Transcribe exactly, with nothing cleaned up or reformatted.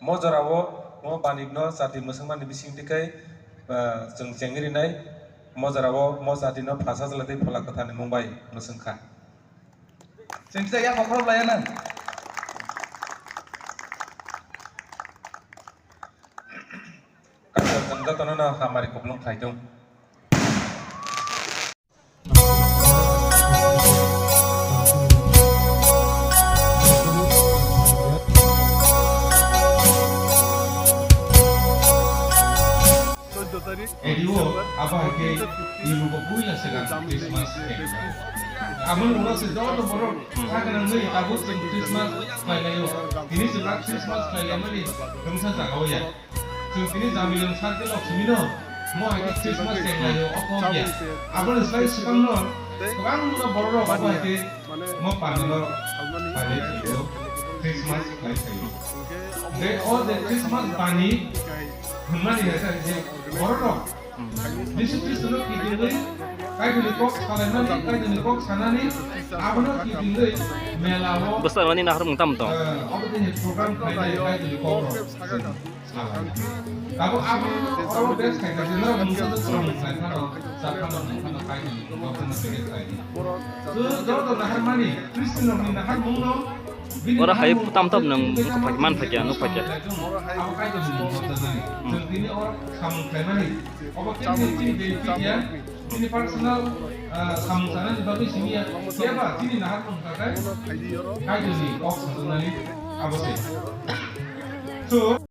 Mo jorao mo banik no chati mwswngmani bising twi kai, ah, chwng chengwi rinai. Mo jorao mo chati no pha sajla tei phola kwthar ni mung bai mwswng kha. Chwng kisa yak kokrok laya nang. Kaisa chwng jotono no hamari kuplung khlai thung. Edio abo hai khe Europe o puila swkang Christmas khe. Abo ni ulo se joto borok sakhe nang nwi abo chwng Christmas khlai laio. Tini chwng Christmas khlai laimani kwbangsa jaga o ya. Chwng tini Jamilung circle o simi no, mo hai khe Christmas cheng laio, o kok ya. Abo ni slai swkang no, kwbangma borok rok abo hai khe mo pandal o phaio, Christmas khlai phaio. Je o je Christmas bani hwnmani hai khe je borok rok Jisu Khristo no kitingwi Kaitorni kok salaimani, Kaitorni kok sanani, abono kitingwi mela o, bwsarmani naharmung tamo tong? Eh, obo tini program khlainai Kaitorni kok rok. Abo, abo, abo best khaina je norok mungsa samung khlai phano, cha phano, nung phano, khai phano, nung phano, best khai. So, joto naharmani, Christian rokni naharmungno bini oro hai naharmung tam tam nung wngkha phai, man phai kya, nuk phai kya. Abo Kaitorni mungsa nani. Hmm. Chwng tini oro samung khlaimani. Obo khe chini, chini benefit ya, chini personal, ah, samung sanani bagwi simi ya. Phiya ba chini naharmung kha khai, Kaitorni kok sajaknani abo se. So,